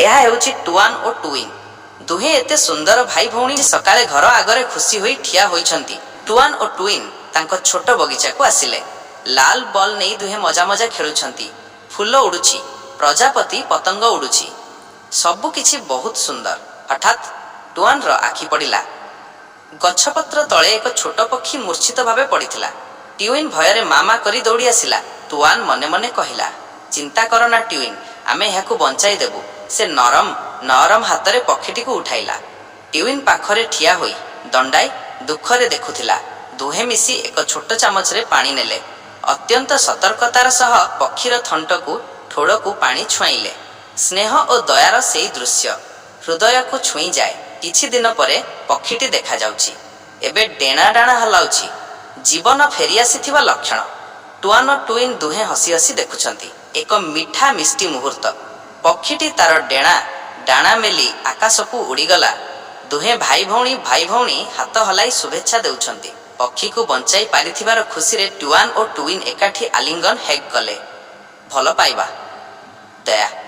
ଏହା ହେଉଛି ଟୁଆନ୍ ଓ ଟୁଇନ୍। ଦୁହେଁ ଏତେ ସୁନ୍ଦର ଭାଇ ଭଉଣୀ ସକାଳେ ଘର ଆଗରେ ଖୁସି ହୋଇ ଠିଆ ହୋଇଛନ୍ତି। ଟୁଆନ୍ ଓ ଟୁଇନ୍ ତାଙ୍କ ଛୋଟ ବଗିଚାକୁ ଆସିଲେ। ଲାଲ ବଲ୍ ନେଇ ଦୁହେଁ ମଜା ମଜା ଖେଳୁଛନ୍ତି। ଫୁଲ ଉଡ଼ୁଛି। ପ୍ରଜାପତି, ପତଙ୍ଗ ଉଡ଼ୁଛି। ସବୁ କିଛି ବହୁତ ସୁନ୍ଦର। ହଠାତ୍ ଟୁଆନ୍ର ଆଖି ପଡ଼ିଲା। ଗଛପତ୍ର ତଳେ ଏକ ଛୋଟ ପକ୍ଷୀ ମୂର୍ଚ୍ଛିତ ଭାବେ ପଡ଼ିଥିଲା। ଟ୍ୟୁଇନ୍ ଭୟରେ ମା ମା କରି ଦୌଡ଼ି ଆସିଲା। ଟୁଆନ୍ ମନେ ମନେ କହିଲା, ଚିନ୍ତା କର ନା ଟ୍ୟୁଇନ୍, ଆମେ ଏହାକୁ ବଞ୍ଚାଇ ଦେବୁ। ସେ ନରମ, ନରମ ହାତରେ ପକ୍ଷୀଟିକୁ ଉଠାଇଲା। ଟ୍ୟୁଇନ୍ ପାଖରେ ଠିଆ ହୋଇ ଦଣ୍ଡାଇ ଦୁଃଖରେ ଦେଖୁଥିଲା। ଦୁହେଁ ମିଶି ଏକ ଛୋଟ ଚାମଚରେ ପାଣି ନେଲେ। ଅତ୍ୟନ୍ତ ସତର୍କତାର ସହ ପକ୍ଷୀର ଥଣ୍ଟକୁ, ଠୋଡ଼କୁ ପାଣି ଛୁଆଁଇଲେ। ସ୍ନେହ ଓ ଦୟାର ସେଇ ଦୃଶ୍ୟ ହୃଦୟକୁ ଛୁଇଁଯାଏ। କିଛି ଦିନ ପରେ ପକ୍ଷୀଟି ଦେଖାଯାଉଛି। ଏବେ ଡେଣା ଡାଣା ହଲାଉଛି। ଜୀବନ ଫେରିଆସିଥିବା ଲକ୍ଷଣ। ଟୁଆନ୍ ଓ ଟୁଇନ୍ ଦୁହେଁ ହସି ହସି ଦେଖୁଛନ୍ତି। ଏକ ମିଠା ମିଷ୍ଟି ମୁହୂର୍ତ୍ତ। ପକ୍ଷୀଟି ତାର ଡେଣା ଡାଣା ମେଲି ଆକାଶକୁ ଉଡ଼ିଗଲା। ଦୁହେଁ ଭାଇ ଭଉଣୀ ଭାଇ ଭଉଣୀ ହାତ ହଲାଇ ଶୁଭେଚ୍ଛା ଦେଉଛନ୍ତି। ପକ୍ଷୀକୁ ବଞ୍ଚାଇ ପାରିଥିବାର ଖୁସିରେ ଟୁଆନ୍ ଓ ଟୁଇନ୍ ଏକାଠି ଆଲିଙ୍ଗନ ହଗ୍ କଲେ। ଭଲ ପାଇବା, ଦୟା।